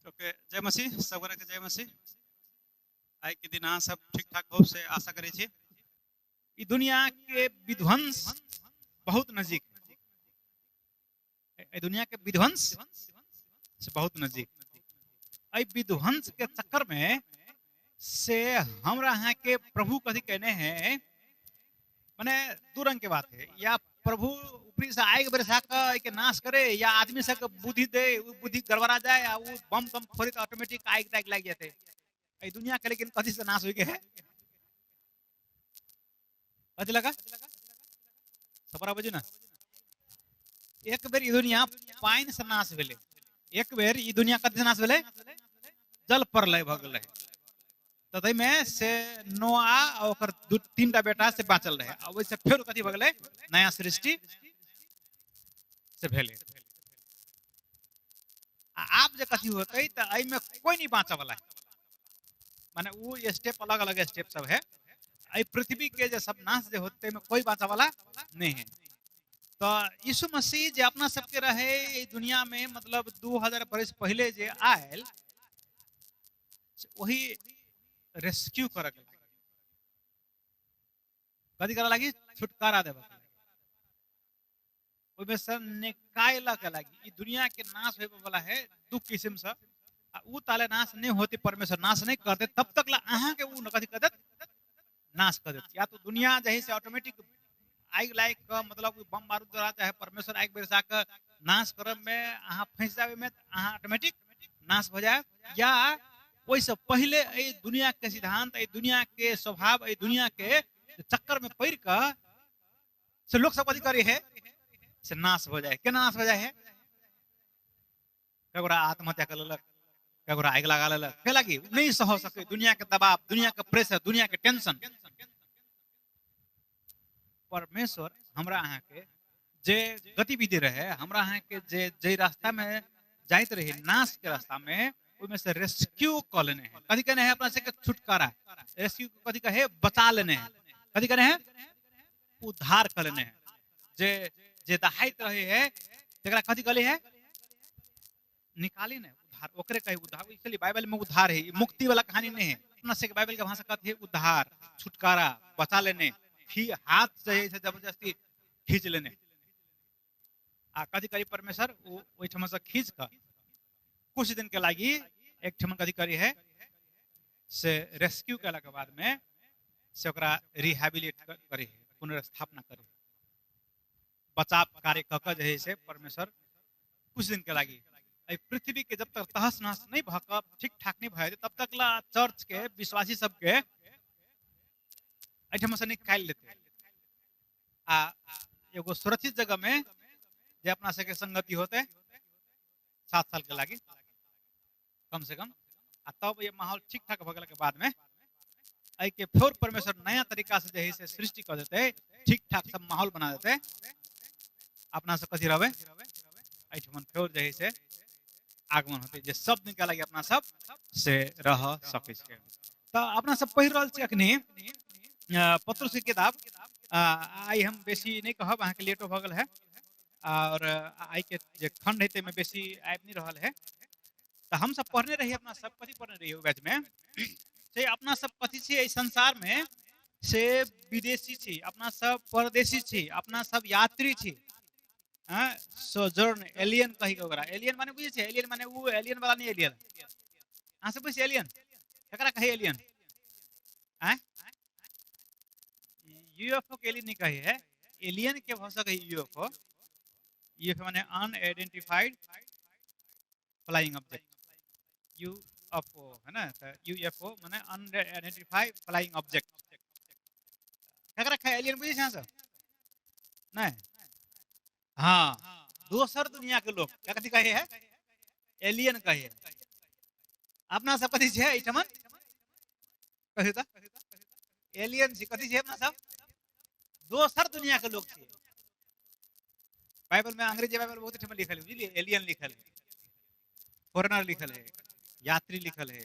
Okay, जय मसीह, सब गोरा के जय मसीह। आइ के दिन अहाँ सब ठीक ठाक होब से आशा करै छी। ई दुनिया के विध्वंस बहुत नजदीक है। एहि दुनिया के विध्वंस से बहुत नजदीक। एहि विध्वंस के चक्कर में से हमरा अहाँ के प्रभु कथी कहने है, माने दू रंग के बात है, या प्रभु ऊपरी से आग बरसा के एके नाश करे, या आदमी सबके बुद्धि दे, उ बुद्धि गड़बड़ा जाए आ उ बम तम फोड़े तो ऑटोमेटिक आग ताग लाग जाते। एहि दुनिया के लेकिन कथी से नाश होई के है, कथी लगा सबरा बजू ना। एक बेर ई दुनिया पानि से नाश भेलै, एक बेर ई दुनिया कथी से नाश भेलै, जल प्रलय भऽ गेलै। तऽ ताहिमे से नोआ आ ओकर दू तीनटा बेटा से बाँचल रहै, आ ओहिसँ फेर कथी भऽ गेलै, नया सृष्टि से भेलै। आ आब जे कथी होतै तऽ एहिमे कोइ नहि बाँचऽ वाला है, माने उ स्टेप अलग अलग स्टेप सब है। एहि पृथ्वी के जे सब नाश जे होतै ताहिमे कोइ बाँचऽ वाला नहि है। तऽ यीशु मसीह जे अपना सबके रहे एहि दुनिया में, मतलब 2000 बरस पहले जे आयल, वही रेस्क्यू करऽ के लागी, कथी करऽ लागी, छुटकारा देबऽ के लागी, ओहिमे से निकालऽ के लागी। ई दुनिया के नाश होय वाला है दू किस्म से, आ उ ताले नाश नहीं होते, परमेश्वर नाश नहीं करते तब तक ला अहाँ के उ कथी कर देत, नाश कर देत। या तो दुनिया जे से ऑटोमेटिक आगि लागि कऽ, मतलब बम बारूद द्वारा चाहे परमेश्वर आगि बरसा कऽ नाश करब में अहाँ फंसि जाबे में अहाँ ऑटोमेटिक नाश भऽ जायब, या ओहिसँ पहिले एहि दुनिया के सिद्धांत, एहि दुनिया के स्वभाव, एहि दुनिया के चक्कर में पड़ि कऽ से लोक सब कथी करे है, से नाश भऽ जाए। केना नाश भऽ जाए है, ककरो आत्महत्या कर लेलक, ककरो आगि लगा लेलक, के लागी नहीं सह सके दुनिया के दबाव, दुनिया के प्रेशर, दुनिया के टेंशन। परमेश्वर हमरा अहाँ के जे गतिविधि रहे, हमरा अहाँ के जे जे रास्ता में जाइत रही, नाश के रास्ता में, ओहिमे से रेस्क्यू कऽ लेने है। कथी कहने है, अपना सबके छुटकारा, रेस्क्यू कथी कहे, बचा लेने है, कथी कहने है, उद्धार कऽ लेने है। जे जे दहाइत रहे है तकरा कथी कहले है, निकाली ने उद्धार, ओकरे कहे उद्धार। इसलिए बाइबल में उद्धार है, मुक्ति वाला कहानी नहीं है। अपना से बाइबल के भाषा कहती है उद्धार, छुटकारा, बचा लेने, हाथ से जबरदस्ती खींच लेने। आ कथी करी परमेश्वर, ओ ओहिठाम से खींच कऽ कुछ दिन के लागी एक ठमन कथी करी है, से रेस्क्यू केला के बाद में से ओकरा रिहेबिलिट करी है, पुनर्स्थापना करी है, बचाव कार्य कऽ कऽ जे है से परमेश्वर कुछ दिन के लागी एहि पृथ्वी के जब तक तहस नहस नहीं भऽ कऽ ठीक ठाक नहीं भऽ जेतै तब तक ला चर्च के विश्वासी सबके एहिठाम से निकालि लेतै आ एगो सुरक्षित जगह में जे अपना सबके संगति होते 7 साल के लागी कम से कम, आ तब ये माहौल ठीक ठाक भऽ गेला के बाद में एहि के फेर परमेश्वर नया तरीका से जे है से सृष्टि कऽ देतै, ठीक ठाक सब माहौल बना देतै, अपना सब कथी रहबै एहिठमन फेर जे है से आगमन होतै, जे सब दिन के लागी अपना सब से रह सकै छै। तऽ अपना सब पढ़ि रहल छी अखनी पत्रुस के किताब। आइ हम बेसी नहि कहब, अहाँके लेटो भऽ गेल है और आइ के जे खंड है ताहिमे बेसी आबि नहि रहल है। तऽ हमसब पढ़ने रही, अपना सब कथी पढ़ने रही ओहि बैचमे, से अपना सब कथी छी एहि संसार में, से विदेशी छी, अपना सब परदेशी छी, अपना सब यात्री छी, सोजर्न एलियन कही के ओकरा। एलियन माने बुझै छियै, एलियन माने उ एलियन वाला नहीं एलियन, अहाँ सब बुझै एलियन ककरा कहै एलियन, आँय यूएफओ के एलियन नहीं कहे है, एलियन के भाषा कहे यूएफओ। यूएफओ माने अनआइडेंटिफाइड फ्लाइंग ऑब्जेक्ट, यूएफओ है ना, तो यूएफओ माने अनआइडेंटिफाइड फ्लाइंग ऑब्जेक्ट। ककरा कहे एलियन बुझै छियै अहाँ सब? नहीं, हाँ दोसर दुनिया के लोग कथी कहे है, एलियन कहे है। अपना सब कथी छै एहिठमन कहियौ तऽ, एलियन छी, कथी छै अपना सब, दोसर दुनिया के लोग छियै। बाइबल में अंग्रेजी बाइबल बहुत ठिमा लिखल है, बुझलिए, एलियन लिखल है, फॉरेनर लिखल है, यात्री लिखल है।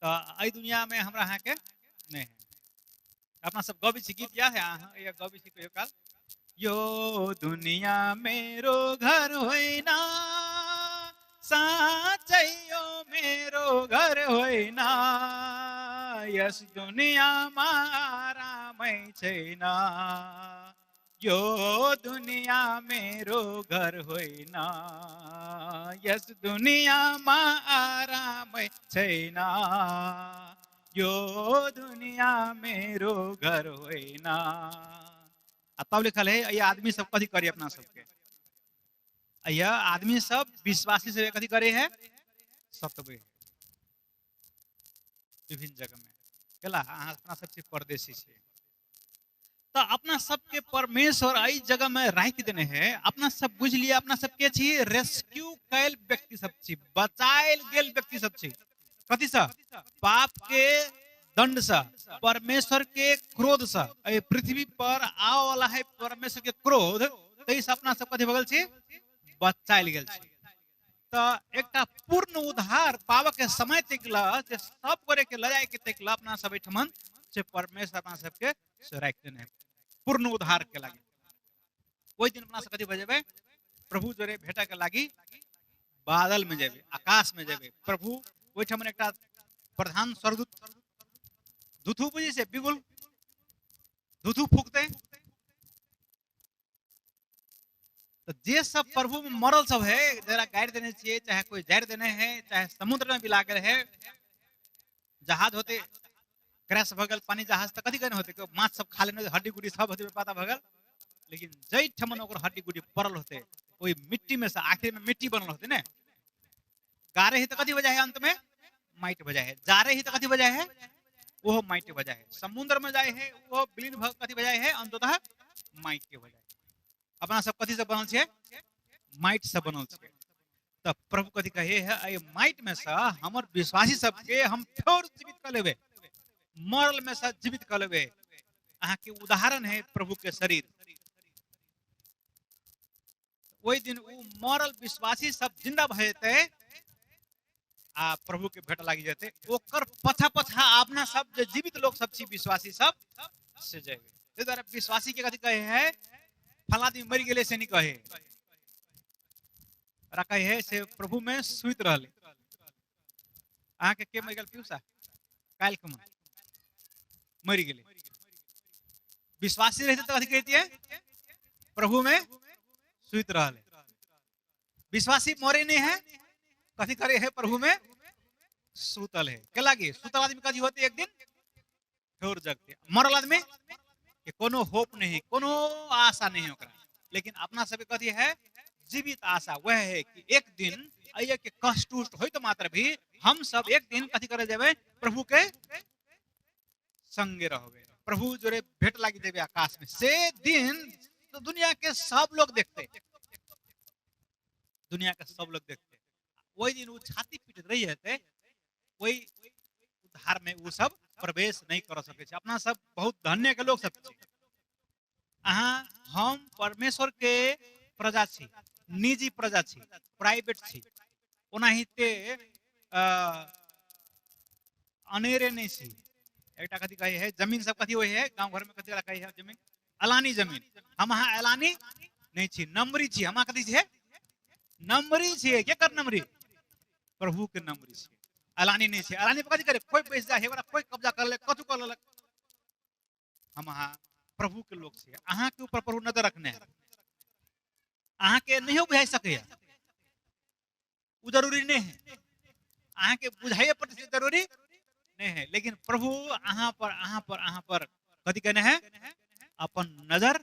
तो एहि दुनिया में हमरा अहाँ के नहीं है। अपना सब गबै छी गीत याद है अहाँ, या गबै छी कहियो काल, यो दुनिया मेरो घर होइन, साँच्चै साँचै यो मेरो घर होइन, यस दुनियाँमा आरामै छैन, यो दुनिया मेरो घर होइन, यस दुनियाँमा आरामै छैन, यो दुनिया मेरो घर होइन। आ तब लिखल है ये आदमी सब कथी करी अपना सबके, यह आदमी सब विश्वासी सब कथी करे है, सतबे विभिन्न जगह में केला अहाँ अपना सब छी परदेशी छी। तो अपना सबके परमेश्वर एहि जगह में राखि देने है। अपना सब बुझ लिया, अपना सबके छी रेस्क्यू कैल व्यक्ति सब छी, बचायल गेल व्यक्ति सब छी। कथी से? पाप के दंड से, परमेश्वर के क्रोध से। एहि पृथ्वी पर आव वाला है परमेश्वर के क्रोध, ताहि से अपना सब कथी भऽ गेल छी, बचायल गेल छी। तऽ एकटा पूर्ण उद्धार पाबऽ के समय तकला, जे सब गोरे के लऽ जाय के तकला अपना सब एहिठमन से परमेश्वर अपना सबके से राखि देने है पूर्ण उद्धार के लागी। ओहि दिन अपना सब कथी भऽ जेबै, प्रभु जोरे भेटऽ के लागी बादल में जेबै, आकाश में जेबै। प्रभु ओहिठमन एकटा प्रधान स्वर्गदूत धुथु बुझै छै, बिगुल धुथु फूकतै। तो जे सब प्रभु में मरल सब है, जरा गाड़ि देने छियै, चाहे कोई जारि देने है, चाहे समुद्र में बिला गेल है, जहाज होते क्रैश भऽ गेल पानी जहाज, तऽ कथी केने होते, माछ सब खा लेने, हड्डी गुड्डी सब होते पता भऽ गेल। लेकिन जै ठमन ओकर हड्डी गुड्डी पड़ल होते ओहि मिट्टी में से आखिर में मिट्टी बनल होते ने, गारे ही तऽ कथी बजाय है, अंत में माटि बजाय है, जारे ही तऽ कथी बजाय है, ओहो माटि बजाय है, समुद्र में जाय है ओहो विलीन भऽ कथी बजाय है, अंततः माटि के बजाय। अपना सब कथी से बनल छियै, माटि से बनल छियै। तऽ प्रभु कथी कहे है, एहि माटि में से हमर विश्वासी सबके हम फेर जीवित कऽ लेबै, मरल में से जीवित कऽ लेबै। अहाँके उदाहरण है प्रभु के शरीर। ओहि दिन ओ मरल विश्वासी सब जिंदा भऽ जेतै आ प्रभु के भेट लागि जेतै। ओकर पछा पछा अपना सब जे जीवित लोक सब छी विश्वासी सब से जेबै। ताहि दुआरे विश्वासी के कथी कहे है, फला आदमी मरि गेलै से नहीं कहे, ओकरा कहे है से प्रभु में सुति रहलै। अहाँके के मरि गेल पीयूषा? काल्हि के मरि गेलै। विश्वासी रहते तऽ कथी कहितियै, प्रभु में सुति रहलै। विश्वासी मरे नहीं है, कथी करे है, प्रभु में सुतल है। के लागी सुतल आदमी कथी होते, एक दिन फेर जगते। मरल आदमी के कोनो होप नहीं, कोनो आशा नहीं ओकरा। लेकिन अपना सबके कथी है, जीवित आशा वह है कि एक दिन अइये के कष्ट उष्ट होइत मात्र भी हम सब एक दिन कथी करे जेबै, प्रभु के संगे रहबे, प्रभु जोरे भेट लागि जेबै आकाश में। से दिन तो दुनिया के सब लोग देखते, दुनिया के सब लोग देखते। वही दिन वो छाती पीटैत रहि जेतै, वही उद्धार में वो सब प्रवेश नहीं कर सकै छै। अपना सब बहुत धन्य के लोग सब छी। अहाँ हम परमेश्वर के प्रजा छी, निजी प्रजा छी, प्राइवेट छी। ओनाहिते अनेरे नहीं छी। एकटा कथी कहै है, जमीन सब कथी होइ है गाँव घर में, कथी कहै है जमीन, अलानी जमीन। हम अहाँ अलानी नहीं छी, नम्बरी छी। हम अहाँ कथी छियै, नम्बरी छियै। केकर नम्बरी? प्रभु के नम्बरी छियै, अलानी नहीं छियै। अलानी पर कथी करे, कोई पैसा जाइ है ओकरा कोई कब्जा कर ले, कथू कर लेलक। हम अहाँ प्रभु के लोग छियै, अहाँ के ऊपर प्रभु नजर रखने है। अहाँ के नहियो बुझाइ सकैया, उ जरूरी नहीं है। अहाँ के बुझाइए पड़तै से जरूरी नहीं है। लेकिन प्रभु अहाँ पर, अहाँ पर, अहाँ पर कथी कहने है, अपन नजर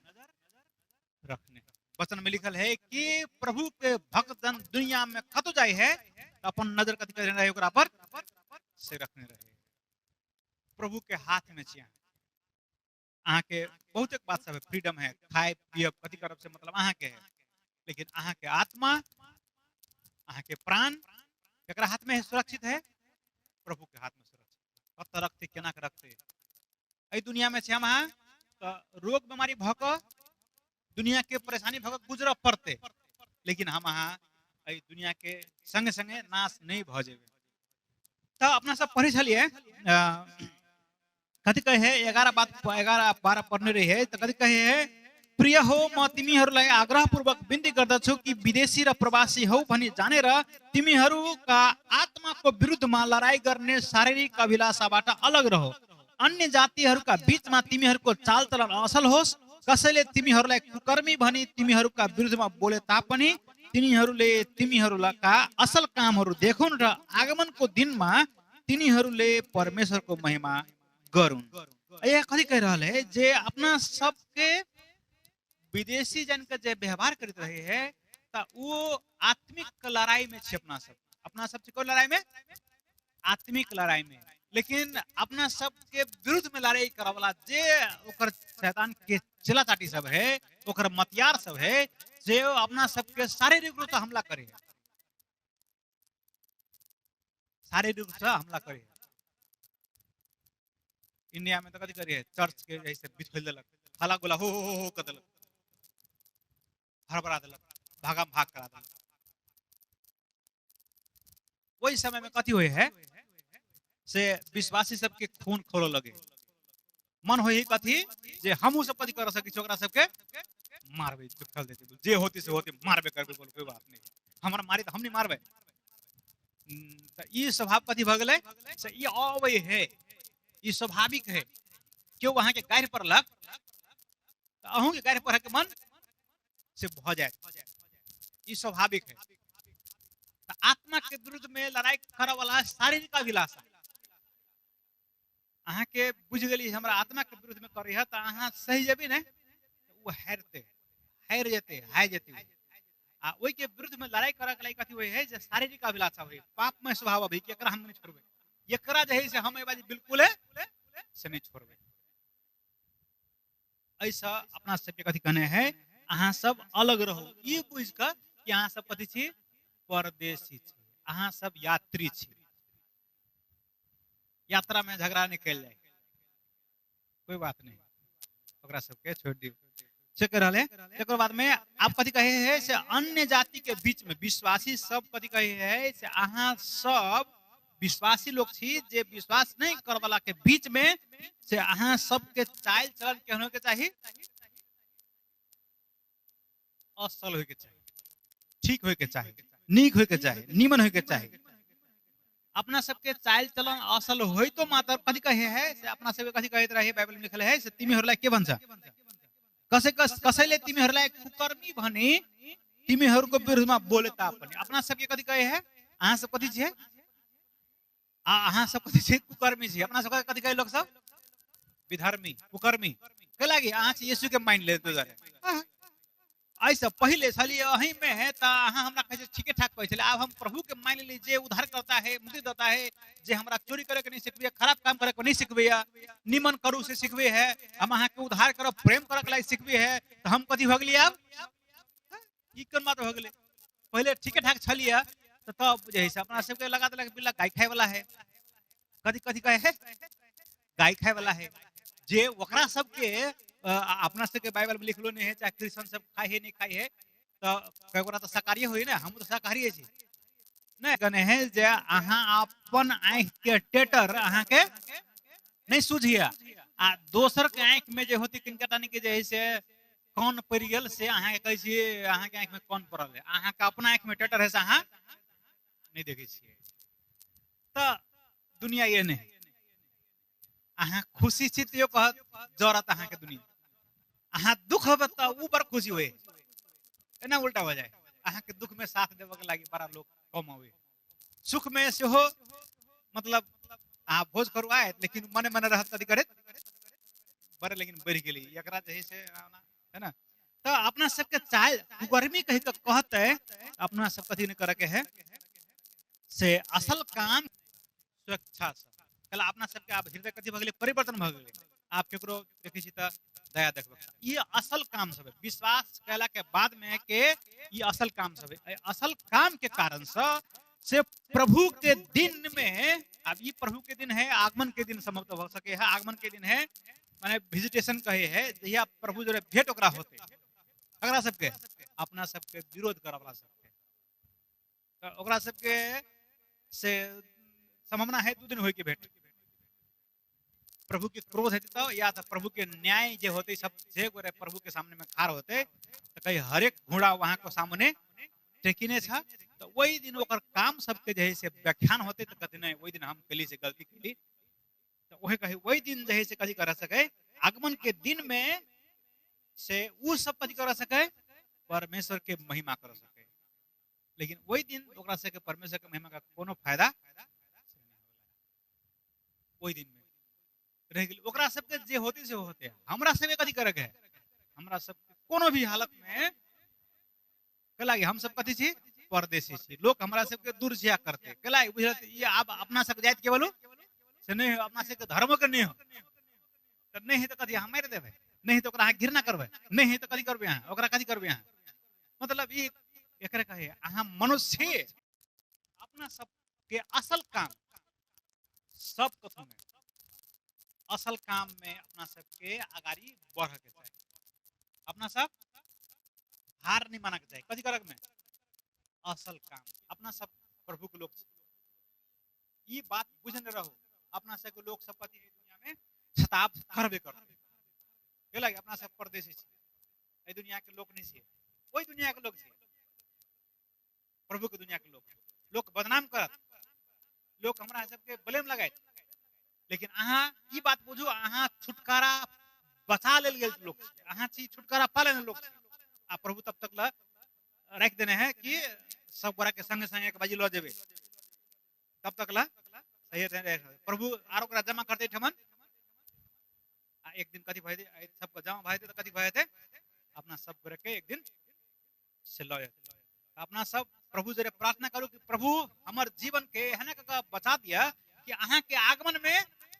रखने। वचन में लिखल है कि प्रभु के भक्तजन दुनिया में कतौ जाय है तो अपन नजर कथी कहने रहे, ओकरा पर से रखने रहे। प्रभु के हाथ में छी अहाँ। अहाँ के बहुत एक बात सब है, फ्रीडम है, खाए पियब कथी करब से मतलब अहाँ के है। लेकिन अहाँ के आत्मा, अहाँ के प्राण केकरा हाथ में है, सुरक्षित है? प्रभु के हाथ में सुरक्षित। कतऽ रखते, केना के रखते? एहि दुनिया में छी हम अहाँ तऽ रोग बीमारी भऽ कऽ, दुनिया के परेशानी भऽ कऽ गुजरऽ पड़तै। लेकिन हम अहाँ एहि दुनिया के संगे संगे नाश नहीं भऽ जेबै। तऽ अपना सब पढ़ै छलियै, कथी कहै है, 11 बात, 11 12 पढ़ने रहियै, तऽ कथी कहै है, प्रिय हो, म तिमीहरूलाई आग्रहपूर्वक विन्ती गर्दछु कि विदेशी र प्रवासी हौ भनी जानेर तिमीहरूका आत्माको विरुद्धमा लडाइँ गर्ने शारीरिक अभिलाषाबाट अलग रहो। अन्य जातिहरूका बीचमा तिमीहरूको चालचलन असल होस्। कसैले तिमीहरूलाई कुकर्मी भनी तिमीहरूका विरुद्धमा बोले तापनि तिनीहरूले तिमीहरूका असल कामहरू देखुन् र आगमनको दिनमा तिनीहरूले परमेश्वरको महिमा गरून्। यहाँ कथी कहि रहल है जे अपना सबके विदेशी जन के जे व्यवहार करैत रहे है त वो आत्मिक लड़ाई में छे। अपना सब कोन लड़ाई में? आत्मिक लड़ाई में। लेकिन अपना सबके विरुद्ध में लड़ाई करे वाला जे ओकर शैतान के चेला चाटी सब है, ओकर मतियार सब है, जे अपना सबके शारीरिक रूप से हमला करे है, शारीरिक रूप से हमला करे है। इंडिया में तो कथी करे है, चर्च के जैसे बिछोल देलक, हला गोला हो हो हो हो कर देलक, हड़बड़ा देलक, भागम भाग करा देलक। ओहि समय में कथी हुए है से विश्वासी सबके खून खोलो लगे। मन होई कथी जे हमहू सब कथी कर सकै छी, ओकरा सबके मारबे, खेल देते, जे होती से होती, मारबे करबे, बोल कोई बात नहीं, हमरा मारी तो हम नहीं मारबे। त ई स्वभाव कथी भ गेलै से ई अबै है, ई स्वाभाविक है। केओ अहाँके गारि पड़लक त अहूँ के गारि पढ़े के मन से भ जायत, ई स्वाभाविक है। त आत्मा के विरुद्ध में लड़ाई करे वाला शारीरिक अभिलाषा अहाँके बुझि गेली हमरा आत्मा के विरुद्ध में करे है त अहाँ सही जेबी ने, ओ हारते, हारि जेतै, हारि जेतै। आ ओहि के विरुद्ध में लड़ाई करे के लागि कथी होइ है जे शारीरिक अभिलाषा होइ, पापमय स्वभाव अभी कि एकरा हम नहीं छोड़बै, एकरा जे है से हम एहि बाजी बिल्कुल से नहीं छोड़बै। एहिसँ अपना सबके कथी कहने है, अहाँ सब अलग रहू, ई बुझि कऽ कि अहाँ सब कथी छी, परदेशी छी, अहाँ सब यात्री छी। यात्रा में झगड़ा नहीं कयल जाय, कोई बात नहीं, ओकरा सबके छोड़ दियौ। से कह रहल है। तकर बाद में आप कथी कहे है से अन्य जाति के बीच में विश्वासी सब कथी कहे है से अहाँ सब विश्वासी लोग छी जे विश्वास नहीं कर वाला के बीच में से अहाँ सबके चाल चलन केहन होय के चाही, असल होय के चाही, ठीक होय के चाही, नीक होय के चाही, नीमन होय के चाही। अपना सबके चाल चलन असल होय तो मात्र कथी कहे है से अपना सबके कथी कहैत रहे, बाइबल में लिखल है से तिमीहरूलाई के भन्छ, कसैले तिमीहरूलाई कुकर्मी भनी तिमीहरूको विरुद्धमा बोले तापनि। अपना सबके कथी कहे है, अहाँ सब कथी छियै, आ अहाँ सब कथी छियै, कुकर्मी छियै। अपना सबके कथी कहे लोग सब, विधर्मी, कुकर्मी। के लागि अहाँ से यीशु के मान ले दुआरे। एहिसँ पहिले छलियै अहीं में है त अहाँ हमरा कहै छियै ठीके ठाक कहै छलियै, आब हम प्रभु के मान लेली जे उद्धार करता है, मुक्ति देता है, जे हमरा चोरी करे के नहीं सिखबैया, खराब काम करे के नहीं सिखबैया, निमन करू से सिखबे है, हम अहाँ के उद्धार करब, प्रेम करे के लागि सिखबे है, त हम कथी भऽ गेलियै आब, ई कोन बात भऽ गेलै। पहिले ठीके ठाक छलियै त तब जे है से अपना सबके लगा देलक बिल्ला गाय खाय वाला है, कथी कथी कहे है, गाय खाय वाला है। जे ओकरा सबके अपना सबके बाइबल में लिखलो नहीं है, चाहे क्रिश्चियन सब खाए है नहीं खाए है, तो कई गोरा तो शाकाहारी होई ना, हम तो शाकाहारी छी नहीं। कहने है जे अहाँ अपन आँख के टेटर अहाँ के नहीं सूझिया, आ दोसर के आँख में जे होती किनका टानी के जे है से कौन पड़ गेल से अहाँ के कहै छियै अहाँ के आँख में कौन पड़ल है, अहाँ के अपना आँख में टेटर है से अहाँ नहीं देखै छियै। तो दुनिया ये नहीं, अहाँ खुशी छी तो कहत जरत अहाँ के दुनिया, अहाँ दुख होबे त उ बड़ खुशी होए, एना उल्टा हो जाए। अहाँ के दुख में साथ देबे के लागि बड़ा लोग कम आवे, सुख में सेहो मतलब अहाँ भोज करू आयत लेकिन मने मने रहत कथी करैत बड़े, लेकिन बढ़ि गेली एकरा जे है से है ना। तो अपना सबके चाहे गर्मी कहि के कहते अपना सब कथी नहीं करे के है से असल काम स्वेच्छा से। कल अपना सबके आब हृदय कथी भऽ गेलै, परिवर्तन भऽ गेलै, आब केकरो देखै छी तऽ दया देखबै, ई असल काम सब है। विश्वास कयला के बाद में के ई असल काम सब है। एहि असल काम के कारण से प्रभु के दिन में, आब ई प्रभु के दिन है, आगमन के दिन संभवतः भऽ सके है, आगमन के दिन है माने विजिटेशन कहे है, जहिया प्रभु जोरे भेंट ओकरा होते, अगला सबके अपना सबके विरोध करऽ वाला सबके, तऽ ओकरा सबके से संभावना है 2 दिन होय के भेंट। प्रभु के क्रोध हेतै तऽ या तऽ प्रभु के न्याय जे होते सब जे गोरे प्रभु के सामने में खाड़ होते तऽ कही हरेक घोड़ा वहां को सामने टेकिने छ। तऽ ओहि दिन ओकर काम सबके जे है से व्याख्यान होते, तऽ कहते नहीं ओहि दिन हम केली से गलती केली। तऽ ओहे कही ओहि दिन जे है से कथी कर सके, आगमन के दिन में से उ सब कथी कर सके, परमेश्वर के महिमा कर सके। लेकिन ओहि दिन ओकरा सबके परमेश्वर के महिमा का कोनो फायदा ओहि दिन में रह गेल। ओकरा सबके जे होते से होते, हमरा सबके कथी करे के है, हमरा सबके कोनो भी हालत में कला हम सब कथी छी, परदेशी छी। लोक हमरा सबके दूर जिया करते कला बुझल ई आब अपना सब जाइत के बोलू से नहीं हो, अपना सबके धर्म के नहीं हो तऽ नहीं है तऽ कथी अहाँ मारि देबै, नहीं तऽ ओकरा अहाँ घृणा करबै, नहीं है तऽ कथी करबै अहाँ, ओकरा कथी करबै अहाँ। मतलब ई एकरे कहे अहाँ मनुष्य छी। अपना सबके असल काम सब कथू में असल काम में अपना सबके अगाड़ी बढ़ के चाही, अपना सब हार नहीं माना के चाही। कथी करक में असल काम, अपना सब प्रभु के लोग छी, ई बात बुझने रहो। अपना सबके लोग सब कथी दुनिया में शताब करबे करते, के अपना सब परदेशी छी, एहि दुनिया के लोग नहीं छियै, ओहि दुनिया के लोग छियै, प्रभु के दुनिया के लोग। लोग बदनाम करत, लोग हमरा सबके ब्लेम लगायत, लेकिन अहाँ ई बात बुझू अहाँ छुटकारा बचा लेल गेल लोग छी, अहाँ छी छुटकारा पा लेने लोग छी। आ प्रभु तब तक ल राखि देने है कि सब गोरा के संगे संगे एक बाजी लऽ जेबै, तब तक ल सही रहे। प्रभु आर ओकरा जमा करते ठमन, आ एक दिन कथी भऽ जेतै, सबके जमा भऽ जेतै तऽ कथी भऽ जेतै, अपना सब गोरे के एक दिन से लऽ जेतै। अपना सब प्रभु जरे प्रार्थना करू कि प्रभु हमर जीवन के एहन कऽ कऽ बचा दिअ कि अहाँ के आगमन में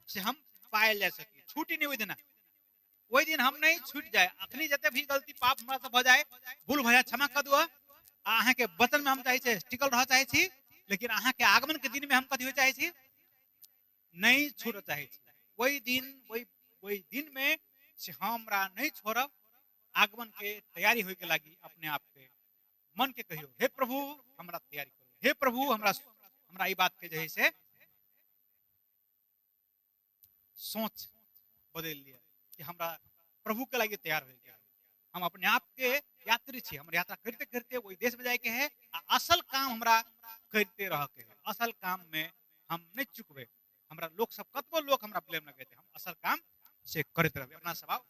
से हम पायल जा सकी, छूटी नहीं ओहि दिना, ओहि दिन हम नहीं छूट जाए। अखनी जते भी गलती पाप हमरा से भऽ जाए, भूल भऽ जाए, क्षमा कऽ दिअ। आ अहाँ के वचन में हम चाहै छी टिकल रह चाहै छी, लेकिन अहाँ के आगमन के दिन में हम कथी होइ चाहै छी, नहीं छोड़ऽ चाहै छी। ओहि दिन ओहि दिन में से हमरा नहीं छोड़ब। आगमन के तैयारी होय के लागी अपने आप के मन के कहियो, हे प्रभु हमरा तैयारी करू, हे प्रभु हमरा हमरा ई बात के जे है से सोच बदलि लिअ कि हमरा प्रभु के लागी तैयार होय के है। हम अपने आप के यात्री छी, हमर यात्रा करते करते ओहि देश में जाय के है, आ असल काम हमरा करते रह के है। असल काम में हम नहीं चुकबै, हमरा लोक सब कतबो लोक हमरा ब्लेम लगेतै, हम असल काम से करैत रहबै। अपना स्वभाव